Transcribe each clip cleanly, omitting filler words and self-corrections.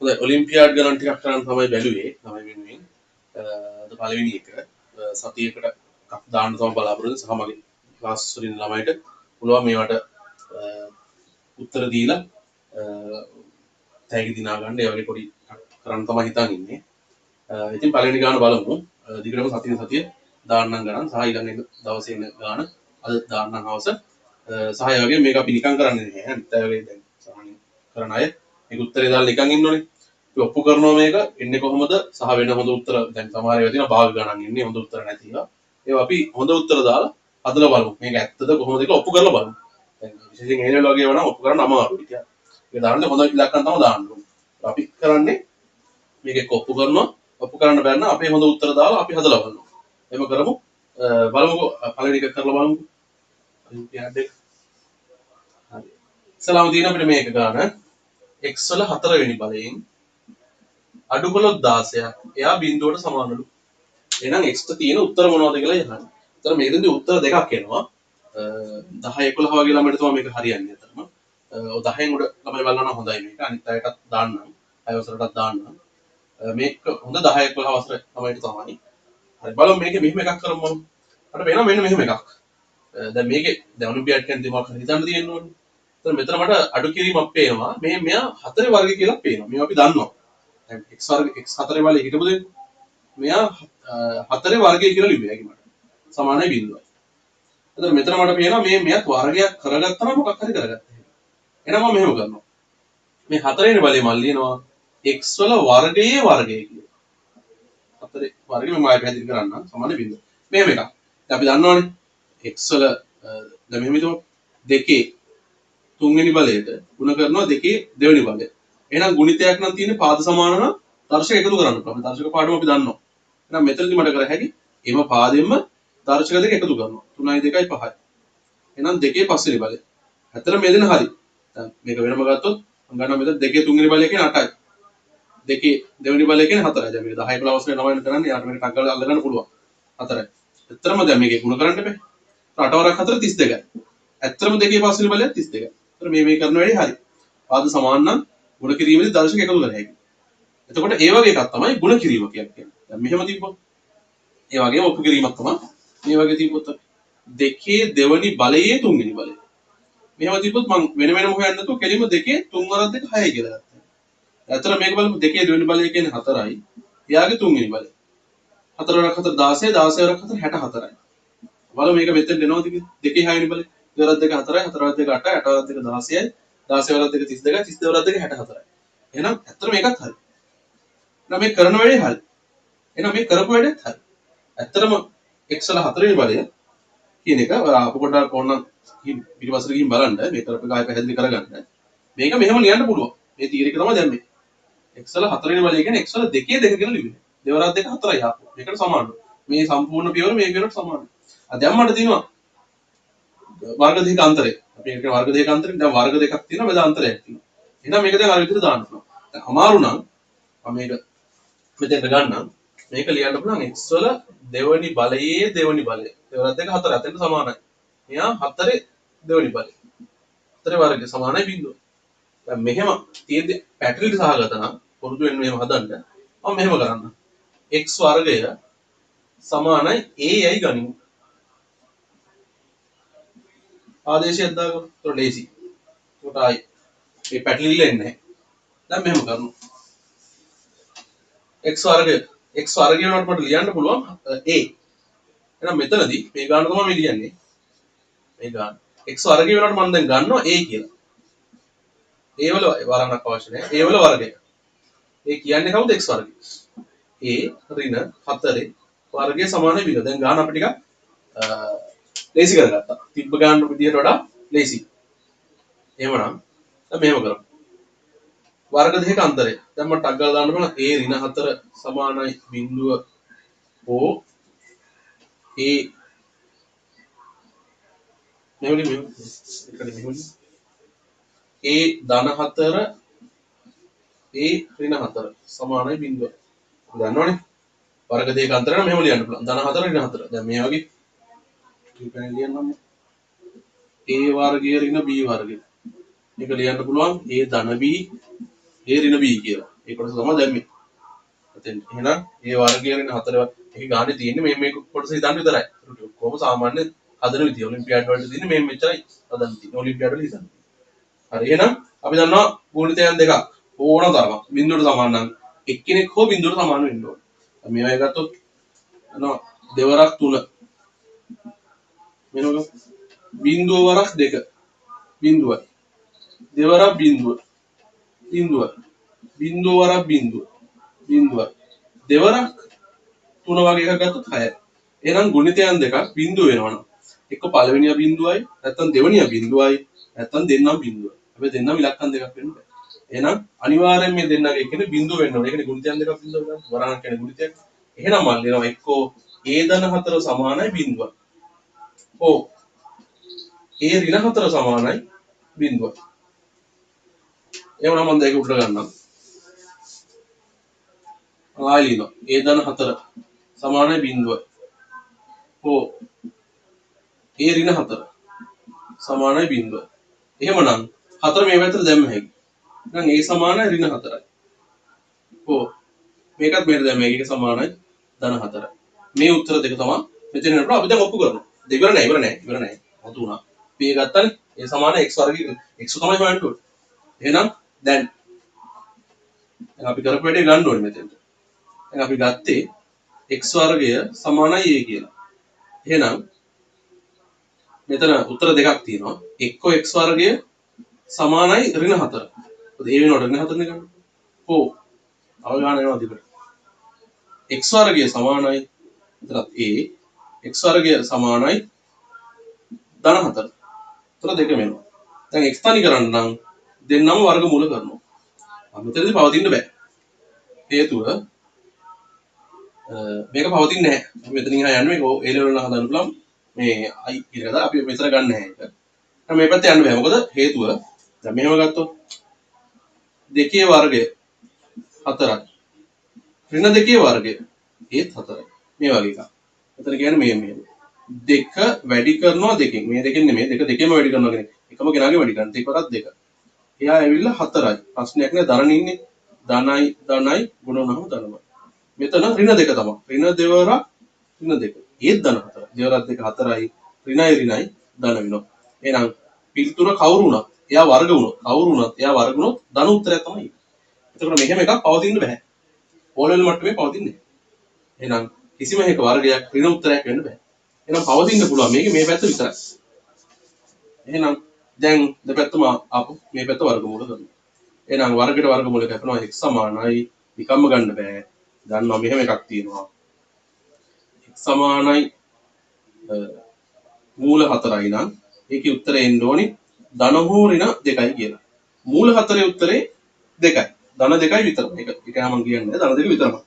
හොඳයි, ඔලිම්පියාඩ් ගණන් ටිකක් කරන්න තමයි බැලුවේ ළමයි වෙනුවෙන්. අද පළවෙනි එක සතියකට එකක් දාන්න තමයි බලාපොරොත්තු වෙන්නේ. සහ මගේ ක්ලාස් වලින් ළමයිට පුළුවන් මේවට උත්තර දීලා තෑගි දිනා ගන්න. ඒ වගේ පොඩි කරන්න තමයි හිතන් ඉන්නේ. ඉතින් පළවෙනි ගාන බලමු. දිගටම සතියෙන් සතිය දාන්නම් ගණන් සහ ඊළඟ දවසේ එන ගාන අද දාන්නම් හවස. සහ ඒ වගේ මේක අපි නිකන් කරන්නේ නැහැ. අනිත් අය වගේ දැන් සාමාන්‍යයෙන් කරන අය මේක උත්තරේ දාලා නිකන් ඉන්න ඕනේ. අපි ඔප්පු කරනවා මේක එන්නේ කොහොමද සහ වෙන හොඳ උත්තර දැන් සමහර ඒවා තියෙනවා භාග ගණන් එන්නේ හොඳ උත්තර නැති ඒවා. ඒවා අපි හොඳ උත්තර දාලා හදලා බලමු. මේක ඇත්තද කොහොමද කියලා ඔප්පු කරලා බලමු. දැන් විශේෂයෙන් ඒ ලෙවල් වගේ ඒවා නම් ඔප්පු කරන්න අමාරුයි ටිකක්. ඒක දාන්න හොඳ ඉලක්කම් තමයි දාන්න ඕනේ. අපි කරන්නේ මේක එක්ක ඔප්පු කරනවා. ඔප්පු කරන්න බැරි නම් අපේ හොඳ උත්තර දාලා අපි හදලා බලනවා. එහෙම කරමු. බලමුකෝ පළවෙනි එක කරලා බලමුකෝ. ඔලිම්පියාඩ් එක. හරි. ඉස්සලාම තියෙන අපිට මේක ගන්න x වල හතරවෙනි බලයෙන් අඩු කළොත් 16ක් එයා බිංදුවට සමානලු. එහෙනම් x ට තියෙන උත්තර මොනවද කියලා අහන්න. උත්තර මේකෙන්දී උත්තර දෙකක් එනවා. 10 11 වගේ ළමයට තමයි මේක හරියන්නේ අතරම. ඔය 10න් උඩ ළමයි බලනවා නම් හොඳයි මේක. අනිත් අයටත් දාන්නම්. 6 වසරටත් දාන්නම්. මේක හොඳ 10 11 වසර ළමයිට තමයි. හරි බලමු මේකේ මෙහෙම එකක් කරමු මම. මට පේනවා මෙන්න මෙහෙම එකක්. දැන් මේකේ දැන් ඔලිම්පියාඩ් කියන්නේ මොකක් හරි හිතන්න තියෙන්න ඕනේ. එතන මෙතන මට අඩු කිරීමක් පේනවා. මේ මෙයා හතරේ වර්ගය කියලා පේනවා. මේවා අපි දන්නවා. දැන් x වර්ග x හතරේ බලය හිටපු දෙන්න. මෙයා හතරේ වර්ගය කියලා ලිව්වේ ඇයි මට. සමානයි බිංදුවයි. එතන මෙතන මට පේනවා මේ මෙයාත් වර්ගයක් කරගත්තා නම් මොකක් හරි කරගත්තා. එහෙනම් මම මෙහෙම කරනවා. මේ හතරේ බලය මම ලියනවා x වල වර්ගයේ වර්ගය කියලා. හතරේ වර්ගය මම ආයෙ පැහැදිලි කරන්නම්. සමාන බිංදුව. මෙහෙම එකක්. දැන් අපි දන්නවනේ x වල දැන් මෙහෙම හිතමු දෙකේ තුන්වෙනි බලයට ගුණ කරනවා දෙකේ දෙවෙනි බලය. එහෙනම් ගුණිතයක් නම් තියෙන්නේ පාද සමාන නම් දර්ශක එකතු කරන්න පුළුවන්. දර්ශක පාඩම අපි දන්නවා. එහෙනම් මෙතනදි මට කර හැකි එම පාදෙන්ම දර්ශක දෙක එකතු කරනවා. 3යි 2යි 5යි. එහෙනම් දෙකේ පස්වෙනි බලය. ඇත්තටම මේ දෙන හරි. දැන් මේක වෙනම ගත්තොත් මම ගන්නවා මෙතන දෙකේ තුන්වෙනි බලය කියන්නේ 8යි. දෙකේ දෙවෙනි බලය කියන්නේ 4යි. දැන් මේක 10 11 වසරේ ළමයින්ට කරන්නේ යාට මේක ටක් ගාලා අල්ල ගන්න පුළුවන්. 4යි. ඇත්තටම දැන් මේකේ ගුණ කරන්න එපා. 8 වරක් 4 32යි. ඇත්තටම දෙකේ පස්වෙනි බලයත් 32යි. ඒතර මේ කරන වැඩේ හරි. පාද සමාන නම් ගුණ කිරීමේදී දර්ශක එකතු කර හැකියි. එතකොට ඒ වගේ එකක් තමයි ගුණ කිරීම කියන්නේ. දැන් මෙහෙම තිබ්බොත් ඒ වගේම ඔප්පු කිරීමක් තමයි මේ වගේ තිබ්බොත් අපි දෙකේ දෙවනි බලයේ තුන්වෙනි බලය. මෙහෙම තිබ්බොත් මං වෙන වෙනම හොයන්න නැතුව කෙලින්ම දෙකේ තුන් වරක් දෙක හයයි කියලා ගත්තා. ඇත්තට මේක බලමු දෙකේ දෙවෙනි බලය කියන්නේ 4යි. එයාගේ තුන්වෙනි බලය. 4 වරක් 4 16 16 වරක් 4 64යි. බලමු මේක මෙතෙන් එනවද කියලා. දෙකේ හයවෙනි බලය. දෙක වරක් දෙක 4යි 4 වරක් දෙක 8යි 8 වරක් දෙක 16යි 16 වරක් දෙක 32යි 32 වරක් දෙක 64යි. එහෙනම් ඇත්තට මේකත් හරි. එහෙනම් මේ කරන වැඩේ හරි. එහෙනම් මේ කරපු වැඩේත් හරි. ඇත්තටම x වල හතරවෙනි බලය කියන එක ඔයා අප පොඩ්ඩක් ඕනනම් පිටිපස්සට ගිහින් බලන්න මේ කරපු එක ආයෙ පැහැදිලි කරගන්න. මේක මෙහෙම ලියන්න පුළුවන්. මේ තීර එක තමයි දැන් මේ. x වල හතරවෙනි බලය කියන්නේ x වල දෙකේ දෙක කියලා ලිව්වේ. දෙවරක් දෙක 4යි ආපහු. මේකට සමානයි. මේ සම්පූර්ණ පියවර මේ පියවරට සමානයි. ආ දැන් මට තියෙනවා වර්ග දෙකක අන්තරය. අපි ඒක වර්ග දෙකක අන්තරේ දැන් වර්ග දෙකක් තියෙනවා මැද අන්තරයක් තියෙනවා. එහෙනම් මේක දැන් අර විදිහට දාන්න පුළුවන්. දැන් අමාරු නම් මම මේක මෙතෙන්ට ගන්නම්. මේක ලියන්න පුළුවන් x වල දෙවනි බලයේ දෙවනි බලය. දෙවරක් දෙක 4 අතෙන්ට සමානයි. මෙයා හතරේ දෙවනි බලය. හතරේ වර්ගය සමානයි බිංදුව. දැන් මෙහෙම තියෙද්දි පැටලිලි සහගත නම් පුරුදු වෙන්න මෙහෙම හදන්න. මම මෙහෙම කරන්නම්. x වර්ගය සමානයි a යයි ගනිමු. ආදේශයක් දාගමු. ඒතකොට ලේසි. ඒකට ආයි මේ පැටලිල්ල එන්නේ නැහැ. දැන් මෙහෙම කරමු. x වර්ගය x වර්ගය වෙනකොට මට ලියන්න පුළුවන් a. එහෙනම් මෙතනදී මේ ගාන තමයි මේ ලියන්නේ. මේ ගාන. x වර්ගය වෙනකොට මම දැන් ගන්නවා a කියලා. a වල වරණක් අවශ්‍ය නැහැ. a වල වර්ගය. ඒ කියන්නේ කවුද x වර්ගය? a ඍණ 4 වර්ගය සමානයි බිඳුව. දැන් ගාන අපි ටිකක් ලේසි කරගත්තා. තිබ්බ ගාන විදියට වඩා ලේසි. එහෙමනම් දැන් මෙහෙම කරමු. වර්ග දෙකක අන්තරය. දැන් මට ටක් ගාලා දාන්න පුළුවන් a ඍණ 4 සමානයි බිඳුව හෝ a මෙහෙම මෙහෙම එකට මෙහෙම a ධන 4 a ඍණ 4 සමානයි බිඳුව. දන්නවනේ. වර්ග දෙකක අන්තරය නම් මෙහෙම ලියන්න පුළුවන්. ධන 4 ඍණ 4. දැන් මේ වගේ ලියන්න ලියන්නම්. a වර්ගය ඍණ b වර්ගය. මේක ලියන්න පුළුවන් a ධන b a ඍණ b කියලා. ඒ කොටස තමයි දැම්මේ. එතෙන් එහෙනම් ඒ වර්ගය ඍණ 4 ඒකේ ගානේ තියෙන්නේ මේ මේ කොටස හිතන්න විතරයි. ඔක්කොම සාමාන්‍ය හදන විදිය. ඔලිම්පියාඩ් වලට තියෙන්නේ මේ මෙච්චරයි හදන්න තියෙන්නේ. ඔලිම්පියාඩ් වල හිතන්න. හරි, එහෙනම් අපි දන්නවා ගුණිතයන් දෙකක් ඕන තරමක් බිඳුවට සමාන නම් එක්කෙනෙක් හෝ බිඳුවට සමාන වෙන්න ඕන. මේ අය ගත්තොත් එනවා දෙවරක් 3 වෙනවද? බිඳුව වරක් 2 බිඳුවයි. දෙවරක් බිඳුව බිඳුවයි. බිඳුව වරක් බිඳුව බිඳුවයි. දෙවරක් 3 වගේ එකක් ගත්තොත් 6යි. එහෙනම් ගුණිතයන් දෙකක් බිඳුව වෙනවා නම් එක්ක පළවෙනියා බිඳුවයි, නැත්නම් දෙවෙනියා බිඳුවයි, නැත්නම් දෙන්නම් බිඳුවයි. හැබැයි දෙන්නම් ඉලක්කම් දෙකක් වෙන්න බෑ. එහෙනම් අනිවාර්යෙන් මේ දෙන්නගේ එක්කෙනෙක් බිඳුව වෙන්න ඕනේ. ඒ කියන්නේ ගුණිතයන් දෙකක් බිඳුව වෙනවා. වරහන් කියන්නේ ගුණිතයක්. එහෙනම් මම ලියනවා එක්කෝ a ධන 4 සමානයි බිඳුවයි. හෝ a ඍණ 4 සමානයි බිඳුවයි. එහෙනම් මම දෙක උඩට ගන්නම්. ආයෙ ලියනවා a ධන 4 සමානයි බිඳුවයි. හෝ a ඍණ 4 සමානයි බිඳුවයි. එහෙමනම් 4 මේ පැත්තට දැම්ම හැකි. එහෙනම් a සමානයි ඍණ 4යි. හෝ මේකත් මෙහෙට දැම්ම හැකි. ඒක සමානයි ධන 4යි. මේ උත්තර දෙක තමයි මෙතන එනකොට අපි දැන් ඔප්පු කරනවා. දෙක ඉවර නෑ, ඉවර නෑ, ඉවර නෑ. මතු වුණා. අපි ඒ ගත්තනේ. a සමානයි x වර්ගය කියලා. x තමයි හොයන්න ඕනේ. එහෙනම් දැන් අපි කරපු වැඩේ ගන්න ඕනේ මෙතෙන්ට. දැන් අපි ගත්තේ x වර්ගය සමානයි a කියලා. එහෙනම් මෙතන උත්තර දෙකක් තියෙනවා. එක්කෝ x වර්ගය සමානයි ඍණ 4. මොකද a වෙනකොට ඍණ 4 නේ ගන්න. හෝ තව ගාන එනවා දිගට. x වර්ගය සමානයි මෙතනත් a, x වර්ගය සමානයි ධන 4. උත්තර දෙකම එනවා. දැන් x තනි කරන්න නම් දෙන්නම වර්ගමූල කරනවා. මෙතනදී පවතින්න බෑ. හේතුව මේක පවතින්නේ නැහැ. අපි මෙතනින් එහා යන්නේ මේක A level වල හදන්න පුළුවන්. මේ i කියලා දාලා අපි මෙතන ගන්න නැහැ ඒක. දැන් මේ පැත්තේ යන්න බෑ. මොකද හේතුව දැන් මෙහෙම ගත්තොත් දෙකේ වර්ගය 4යි. ඍණ දෙකේ වර්ගය ඒත් 4යි. මේ වගේ එකක්. මෙතන කියන්නේ මේ මෙහෙම. දෙක වැඩි කරනවා දෙකෙන්. මේ දෙකෙන් නෙමෙයි, දෙක දෙකෙන්ම වැඩි කරනවා කියන්නේ. එකම කෙනාගේ වැඩි කරන. දෙක වරක් දෙක. එයා ඇවිල්ලා 4යි. ප්‍රශ්නයක් නෑ, ධනන ඉන්නේ. ධනයි ධනයි ගුණ වුණාම ධනමයි. මෙතන ඍණ දෙක තමයි. ඍණ දෙවරක් ඍණ දෙක. ඒත් ධන 4යි. දෙවරක් දෙක 4යි. ඍණයි ඍණයි ධන වෙනවා. එහෙනම් පිළිතුර කවුරු වුණත් එයා වර්ග වුණොත්, කවුරු වුණත් එයා වර්ග වුණොත් ධන උත්තරයක් තමයි එන්නේ. එතකොට මෙහෙම එකක් පවතින්න බෑ. ඕ ලෙවල් මට්ටමේ පවතින්නේ නෑ. එහෙනම් කිසිම එක වර්ගයක් ඍණ උත්තරයක් වෙන්න බෑ. එහෙනම් පවතින්න පුළුවන් මේකේ මේ පැත්ත විතරයි. එහෙනම් දැන් දෙපැත්තම ආපහු මේ පැත්ත වර්ගමූල කරනවා. එහෙනම් වර්ගයට වර්ගමූල කැපෙනවා x සමානයි නිකම්ම ගන්න බෑ. දන්නවා මෙහෙම එකක් තියෙනවා. x සමානයි මූල 4යි නම් ඒකේ උත්තරේ එන්න ඕනි ධන හෝ ඍණ 2යි කියලා. මූල 4 උත්තරේ 2යි. ධන 2යි විතරයි. ඒක මම කියන්නේ ධන 2 විතරයි.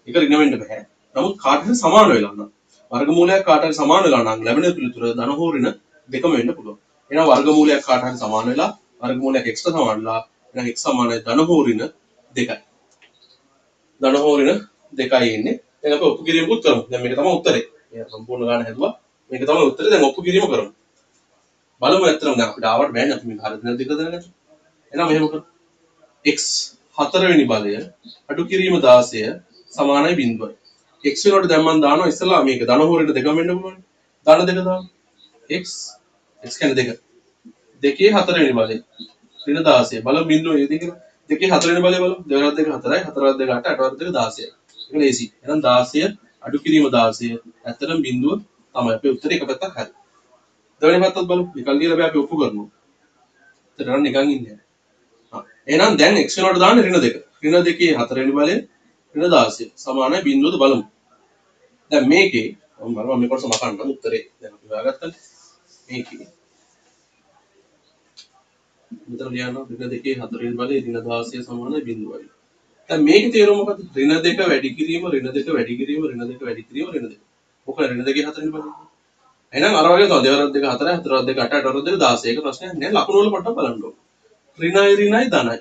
ඒක ඍණ වෙන්න බෑ. නමුත් කාට හරි සමාන වෙලා නම් වර්ගමූලයක් කාට හරි සමාන වෙලා නම් ලැබෙන පිළිතුර ධන හෝ ඍණ දෙකම වෙන්න පුළුවන්. එහෙනම් වර්ගමූලයක් කාට හරි සමාන වෙලා වර්ගමූලයක් x ට සමාන වෙලා එහෙනම් x සමානයි ධන හෝ ඍණ 2යි. ධන හෝ ඍණ 2යි එන්නේ. දැන් අපි ඔප්පු කිරීමකුත් කරමු. දැන් මේක තමයි උත්තරේ. මේ සම්පූර්ණ ගාන හැදුවා. මේක තමයි උත්තරේ. දැන් ඔප්පු කිරීම කරමු. බලමු ඇත්තටම දැන් අපිට ආවට බෑනේ අපි මේක හරියට නැද්ද කියලා දැනගන්න. එහෙනම් මෙහෙම කරමු. x හතරවෙනි බලය අඩු කිරීම 16 සමානයි බිංදුවයි. x වෙනකොට දැන් මම දානවා ඉස්සලා මේක ධන හෝ ඍණ දෙකම වෙන්න පුළුවන්. ධන දෙක දාමු. x x කියන්නේ දෙක. දෙකේ හතරවෙනි බලය ඍණ 16. බලමු බිංදුව ඒද කියලා. දෙකේ හතරවෙනි බලය බලමු. දෙවරක් දෙක 4යි, හතරක් දෙක 8, අටවරක් දෙක 16යි. ඒක ලේසි. එහෙනම් 16 අඩු කිරීම 16 ඇත්තටම බිංදුව තමයි. අපේ උත්තරේ එක පැත්තක් හරි. දෙවෙනි පැත්තත් බලමු. නිකන් ලියලා බෑ අපි ඔප්පු කරනවා. උත්තර නම් නිකන් ඉන්නේ නෑ. එහෙනම් දැන් x වෙනකොට දාන්නේ ඍණ දෙක. ඍණ දෙකේ හතරවෙනි බලය ඍණ 16 සමානයි බිංදුවද බලමු. දැන් මේකේ මම බලමු මේ කොටස මකන්නම් උත්තරේ. දැන් අපි හොයාගත්තනේ. මේකේ මෙතන ලියනවා ඍණ දෙකේ හතරවෙනි බලය ඍණ 16 සමානයි බිංදුවයි. දැන් මේකේ තේරුම මොකද්ද? ඍණ දෙක වැඩි කිරීම ඍණ දෙක වැඩි කිරීම ඍණ දෙක වැඩි කිරීම ඍණ දෙක. මොකද ඍණ දෙකේ හතරවෙනි බලය? එහෙනම් අර වගේ තමයි දෙවරක් දෙක 4යි, හතරක් දෙක 8, අටවරක් දෙක 16. ඒක ප්‍රශ්නයක් නෑ. ලකුණු වල පොඩ්ඩක් බලන්න ඕන. ඍණයි ඍණයි ධනයි.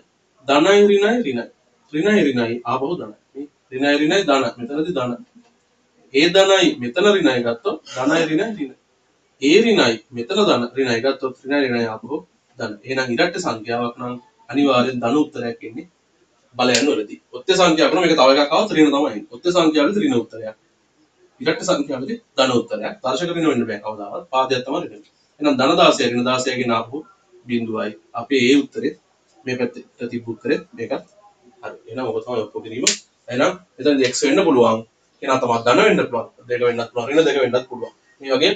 ධනයි ඍණයි ඍණයි. ඍණයි ඍණයි ආපහු ධනයි. මේ ඍණයි ඍණයි ධන. මෙතනදී ධන. ඒ ධනයි මෙතන ඍණයි ගත්තොත් ධනයි ඍණයි ඍණ. ඒ ඍණයි මෙතන ධන ඍණයි ගත්තොත් ඍණයි ඍණයි ආපහු ධන. එහෙනම් ඉරට්ට සංඛ්‍යාවක් නම් අනිවාර්යෙන් ධන උත්තරයක් එන්නේ බලයන් වලදී. ඔත්‍ය සංඛ්‍යාව කරන මේක තව එකක් ආවොත් ඍණ තමයි එන්නේ. ඔත්‍ය සංඛ්‍යාවලදී ඍණ උත්තරයක්. ඉරට්ට සංඛ්‍යාවලදී ධන උත්තරයක්. දර්ශක ඍණ වෙන්න බෑ කවදාවත්. පාදයක් තමයි ඍණ. එහෙනම් ධන 16 ඍණ 16 ගෙන ආපහු බිඳුවයි. අපේ ඒ උත්තරේ මේ පැත්තට තිබ්බ උත්තරේ මේකත් හරි. එහෙනම් ඔක තමයි ඔප්පු කිරීම. එහෙනම් එතනදී x වෙන්න පුළුවන්. එහෙනම් තමයි ධන වෙන්න පුළුවන්. දෙක වෙන්නත් පුළුවන්. ඍණ දෙක වෙන්නත් පුළුවන්. මේ වගේ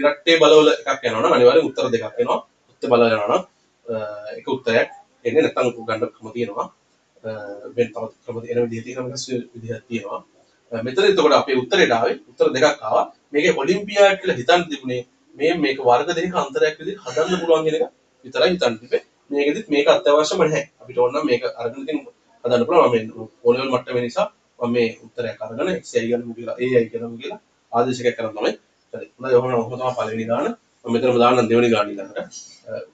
ඉරට්ටේ බලවල එකක් යනවා නම් අනිවාර්යෙන් උත්තර දෙකක් එනවා. උත්තර බල යනවා නම් එක උත්තරයක් එන්නේ නැත්නම් ගන්න ක්‍රම තියෙනවා. වෙන තවත් ක්‍රම එන විදිහ තියෙනවා, වෙනස් විදිහක් තියෙනවා. මෙතන එතකොට අපේ උත්තරේට ආවේ උත්තර දෙකක් ආවා. මේකේ ඔලිම්පියාඩ් කියලා හිතන්න තිබුණේ මේක වර්ග දෙකක අන්තරයක් විදිහට හදන්න පුළුවන් කියන එක විතරයි හිතන්න තිබ්බේ. මේකෙදිත් මේක අත්‍යවශ්‍යම නැහැ. අපිට ඕන නම් මේක අරගෙන ඉතින් හදන්න පුළුවන්. මම මේ O level මට්ටමේ නිසා මම මේ උත්තරයක් අරගෙන x y ගන්නමු කියලා, a i ගන්නමු කියලා ආදේශකයක් කරන් තමයි කරේ. හොඳයි, ඔහොම තමයි පළවෙනි ගාන. මම මෙතනම දාන්නම් දෙවෙනි ගාන ඊළඟට.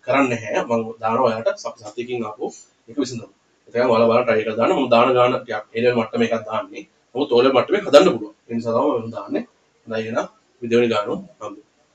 කරන්නේ නැහැ. මම දානවා ඔයාලට සතියකින් ආපහු ඒක විසඳමු. එතකන් ඔයාලා බලන්න try කරලා දාන්න. මම දාන ගාන ටිකක් A level මට්ටමේ එකක් දාන්නේ. නමුත් O level මට්ටමේ හදන්න පුළුවන්. ඒ නිසා තමයි මම දාන්නේ. හොඳයි, එහෙනම් අපි දෙවෙනි ගාන හම්බෙමු.